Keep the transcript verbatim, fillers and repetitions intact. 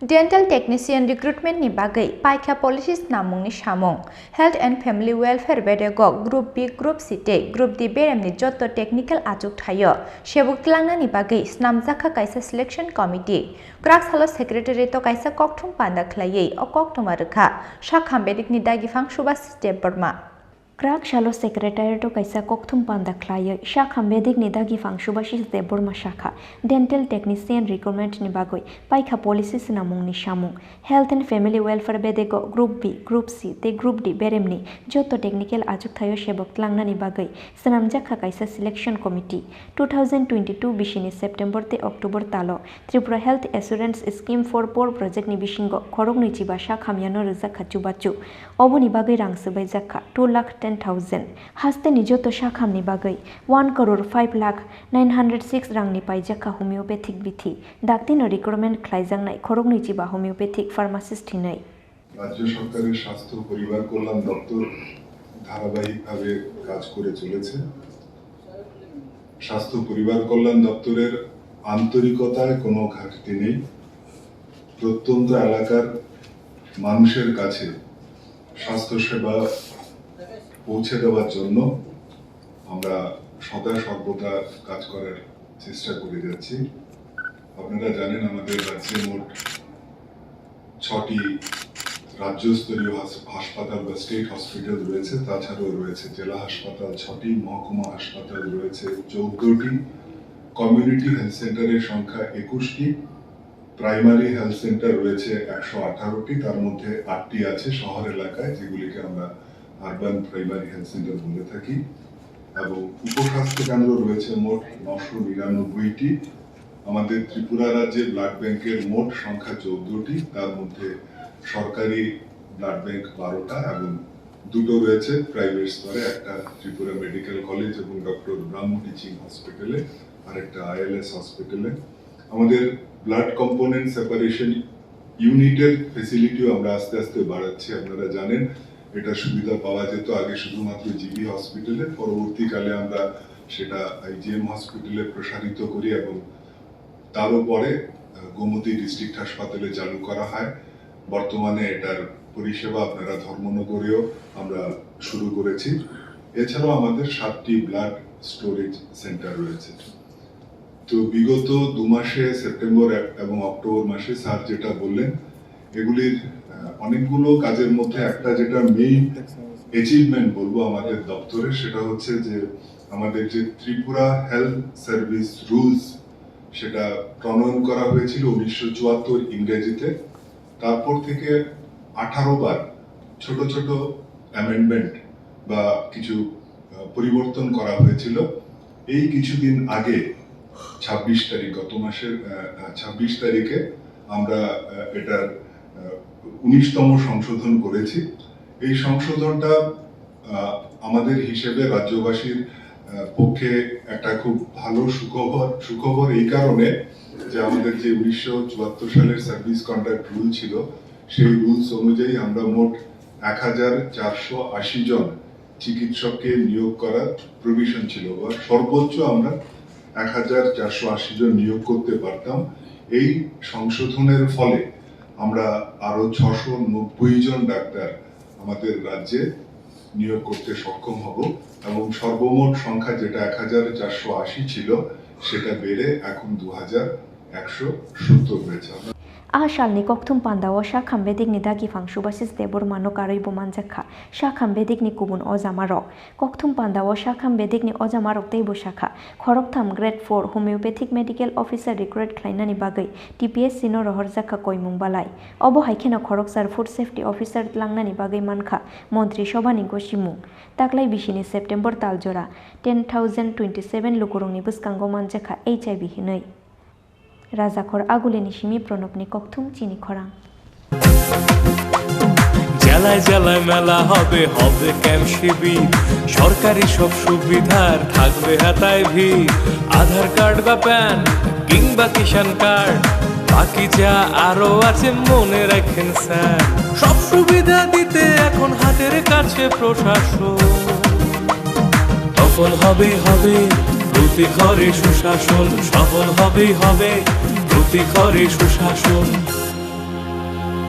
Dental technician recruitment ni bagwi paikha policy snamungni samung. Health and Family Welfare bedego Group B, Group C tei Group D beremni jotto technical achuk thaio sebuk tlangnani bagwi snamjakha kaisa selection committee. Kwrak salo secretariat o kaisa kokthum panda khlaiwi o koktwma rwkha Sakham Bedikni dagifang Subhashish Debbarma. Kwrak salo secretariat o kaisa kokthum panda khlaiwi Sakham Bedikni dagifang Subhashish Debbarma sakha, dental technician recruitment ni bagwi paikha policy swnamungni samung. Health and Family Welfare bedego Group B, Group C tei Group D beremni jotto technical achuk thaio sebok tlangnani bagwi swnamjakha kaisa selection committee. Two thousand twenty-two bisini September tei October talo Tripura Health Assurance Scheme for Poor project ni bisingo khoroknwi chiba sak hamyano rwjakha chubachu. Oboni bagwi rang swbaijakha two lakh ten thousand. Hasteni joto sakhamni bagwi one crore five lakh nine hundred six rangni paijakha homeopathic bithi. Daktino recruitment khlaijaknai khoroknwi chiba homeopathic pharmacist hinwi. রাজ্য সরকারের স্বাস্থ্য পরিবার কল্যাণ দপ্তর ধারাবাহিকভাবে কাজ করে চলেছে। স্বাস্থ্য পরিবার কল্যাণ দপ্তরের আন্তরিকতায় কোনো ঘাটতি নেই। প্রত্যন্ত এলাকার মানুষের কাছে স্বাস্থ্যসেবা পৌঁছে দেওয়ার জন্য আমরা সদা সর্বদা কাজ করার চেষ্টা করে যাচ্ছি। আপনারা জানেন, আমাদের রাজ্যে মোট ছটি রাজ্যস্তরীয় হাস-, হাসপাতাল বা স্টেট হসপিটাল রয়েছে, তাছাড়াও রয়েছে জেলা হাসপাতাল ছটি, মহকুমা হাসপাতাল রয়েছে চৌদ্দটি, কমিউনিটি হেলথ সেন্টারের সংখ্যা একুশটি, প্রাইমারি হেলথ সেন্টার রয়েছে একশো আঠারোটি, তার মধ্যে আটটি আছে শহর এলাকায়, যেগুলিকে আমরা আরবান প্রাইমারি হেলথ সেন্টার বলে থাকি, এবং উপস্বাস্থ্য কেন্দ্র রয়েছে মোট নশো নিরানব্বইটি। আমাদের ত্রিপুরা রাজ্যে ব্লাড ব্যাংকের মোট সংখ্যা চৌদ্দটি, তার মধ্যে সরকারি ব্লাড ব্যাংক বারোটা এবং দুটো রয়েছে প্রাইভেট স্তরে, একটা ত্রিপুরা মেডিকেল কলেজ এবং ডক্টর ব্রাহ্ম টিচিং হসপিটালে, আর একটা আইএলএস হসপিটালে। আমাদের ব্লাড কম্পোনেন্ট সেপারেশন ইউনিটের ফেসিলিটিও আমরা আস্তে আস্তে বাড়াচ্ছি। আপনারা জানেন, এটা সুবিধা পাওয়া যেত আগে শুধুমাত্র জিবি হসপিটালে, পরবর্তীকালে আমরা সেটা আইজিএম হসপিটালে প্রসারিত করি এবং তারও পরে, আহ, গোমতী ডিস্ট্রিক্ট হাসপাতালে চালু করা হয়। বর্তমানে এটার পরিষেবা আপনারা ধর্মনগরেও আমরা শুরু করেছি। এছাড়াও আমাদের সাতটি ব্লাড স্টোরেজ সেন্টার রয়েছে। তো বিগত দু মাসে, সেপ্টেম্বর এব-, এবং অক্টোবর মাসে স্যার যেটা বললেন, এগুলির, আহ, অনেকগুলো কাজের মধ্যে একটা যেটা মেইন অ্যাচিভমেন্ট বলবো আমাদের দপ্তরের, সেটা হচ্ছে যে আমাদের যে ত্রিপুরা হেলথ সার্ভিস রুলস, সেটা প্রণয়ন করা হয়েছিল উনিশশো চুয়াত্তর ইংরেজিতে। তারপর থেকে আঠারো বার ছোট ছোট অ্যামেন্ডমেন্ট বা কিছু, আহ, পরিবর্তন করা হয়েছিল। এই কিছুদিন আগে ছাব্বিশ তারিখ, গত মাসের, আহ, আহ, ছাব্বিশ তারিখে আমরা, আহ, এটার, আহ, উনিশতম সংশোধন করেছি। এই সংশোধনটা, আহ, আমাদের হিসেবে রাজ্যবাসীর, আহ, পক্ষে একটা খুব ভালো সুখবর। সুখবর এই কারণে যে আমাদের যে উনিশশো চুয়াত্তর সালের সার্ভিস কন্ডাক্ট রুল ছিল, সেই রুলস অনুযায়ী আমরা মোট এক হাজার চারশো আশি জন চিকিৎসককে নিয়োগ করার প্রভিশন ছিল, বা সর্বোচ্চ আমরা এক হাজার চারশো আশি জন নিয়োগ করতে পারতাম। এই সংশোধনের ফলে আমরা আরো ছশো নব্বই জন ডাক্তার আমাদের রাজ্যে নিয়োগ করতে সক্ষম হব এবং সর্বমোট সংখ্যা যেটা এক হাজার চারশো আশি ছিল, সেটা বেড়ে এখন দু হাজার একশো সত্তর হয়েছে। আমরা A salni kokthum pandao Sakham Bedikni dagifang Subhashish Debbarmano karwi bo manjakha Sakham Bedikni kubun ojamarok. Kokthum pandao Sakham Bedikni ojamarok teibo sakha, khoroktham Grade four Homeopathic Medical Officer recruit khlainani bagwi T P S C no rohorjakha koimung balai. Obo hai kheno khoroksa Food Safety Officer tlangnani bagwi mankha Montri Sobhani gosimung. Taklai bisini September taljora ten thousand twenty seven lukurokni bwskango manjakha H I V hinwi. Rajakhor Agulini simi Pranobni kokthum chini khorang. জেলায় জেলায় মেলা হবে, হবে ক্যাম্প শিবির, সরকারি সব সুবিধার থাকবে হাতায় ভিড়। আধার কার্ড বা প্যান কিংবা কিষাণ কার্ড, বাকি যা আরো আছে মনে রাখেন স্যার। সব সুবিধা দিতে এখন হাতের কাছে প্রশাসন। সফল হবে, হবে প্রতি ঘরে সুশাসন, সফল হবে, হবে প্রতি ঘরে সুশাসন।